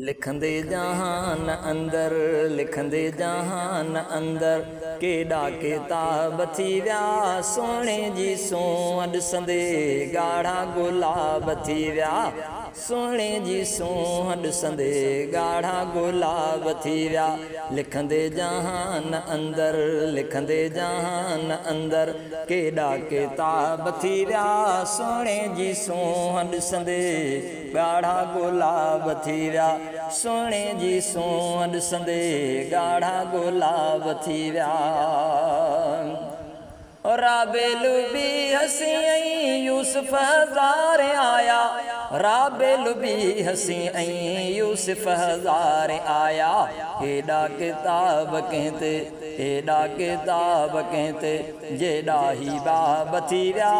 لکندي جهان اندر، لکندي جهان اندر، ڪيڏا ڪتاب ٿي ويا، سهڻي جي سونهن ڏسندي ڳاڙها گلاب ٿي ويا، سهڻي جي سونهن ڏسندي ڳاڙها گلاب ٿي ويا، لکندي جهان اندر، لکندي جهان اندر، ڪيڏا ڪتاب ٿي ويا، سهڻي جي سونهن ڏسندي. ڳاڙها گلاب ٿي ويا. سهڻي جي سونهن ڏسندي ڳاڙها گلاب ٿي ويا. رابيل به هسي ۽ يوسف هزار آيا. رابيل به هسي ۽ يوسف هزار آيا. ايڏا ڪتاب ڪنهن تي، ايڏا ڪتاب ڪنهن تي. جيڏا هي باب ٿي ويا.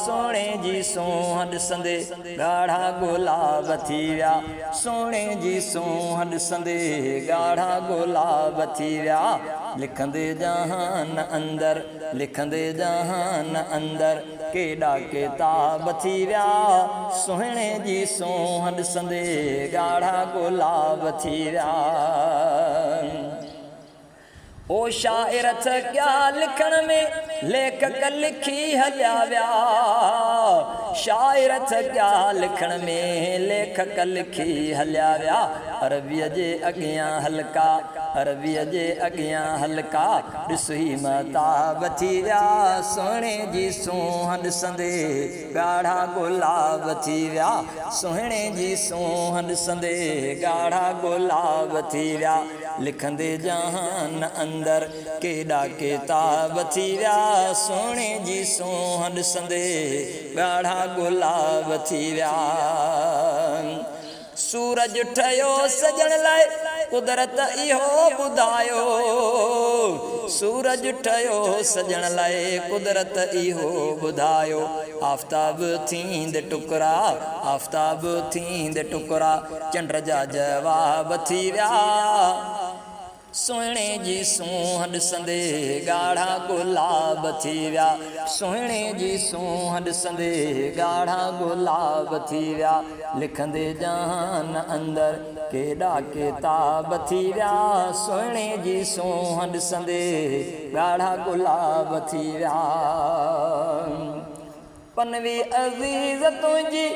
سهڻي جي سونهن ڏسندي. ڳاڙها گلاب ٿي ويا. سهڻي جي سونهن ڏسندي ڳاڙها گلاب ٿي ويا. لکندي جهان اندر، لکندي جهان اندر، ڪيڏا ڪتاب ٿي ويا. سهڻي جي سونهن ڏسندي ڳاڙها گلاب ٿي ويا. او شاعر ٿڪيا لکڻ ۾، ليکڪ لکي هليا ويا. شاعر ٿڪيا لکڻ ۾، ليکڪ لکي هليا ويا. عربيء جي اڳيان هلڪا، عربيء جي اڳيان هلڪا، ڏس هي مهتاب ٿي ويا. سهڻي جي سونهن ڏسندي ڳاڙها گلاب ٿي ويا. سهڻي جي سونهن ڏسندي ڳاڙها گلاب ٿي ويا. لکندي جهان اندر ڪيڏا ڪتاب ٿي ويا، سهڻي جي سونهن ڏسندي ڳاڙها گلاب ٿي ويا. سورج ٺهيو سڄڻ لاء قدرت اهو ٻڌايو، سورج ٺهيو سڄڻ لاء قدرت اهو ٻڌايو، آفتاب ٿيند ٽڪرا، آفتاب ٿيند ٽڪرا. چنڊ جا جواب ٿي ويا. سهڻي جي سونهن ڏسندي ڳاڙها گلاب ٿي ويا. سهڻي جي سونهن ڏسندي ڳاڙها گلاب ٿي ويا. لکندي جهان اندر ڪيڏا ڪتاب ٿي ويا. سهڻي جي سونهن ڏسندي ڳاڙها گلاب ٿي ويا. پنوي عزيز تنهنجي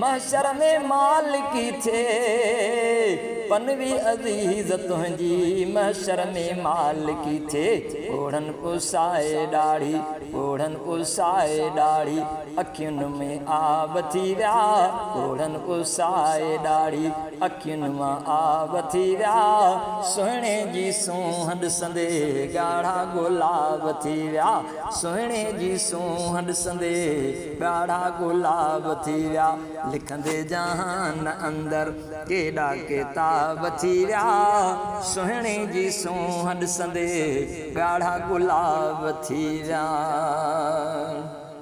محشر ۾ مالڪي ٿئي، پنوي عزيز تنهنجي محشر ۾ مالڪي ٿئي، ڳوڙهن پسائي ڏاڙهي، ڳوڙهن پسائي ڏاڙهي، اکين ۾ آب ٿي ويا، ڳوڙهن پسائي ڏاڙهي، اکين مان آب ٿي ويا، سهڻي جي سونهن ڏسندي ڳاڙها گلاب ٿي ويا. سهڻي جي سونهن ڏسندي ڳاڙها گلاب ٿي ويا. لکندي جهان اندر ڪيڏا ڪتاب ٿي ويا. سهڻي جي سونهن ڏسندي ڳاڙها گلاب ٿي ويا.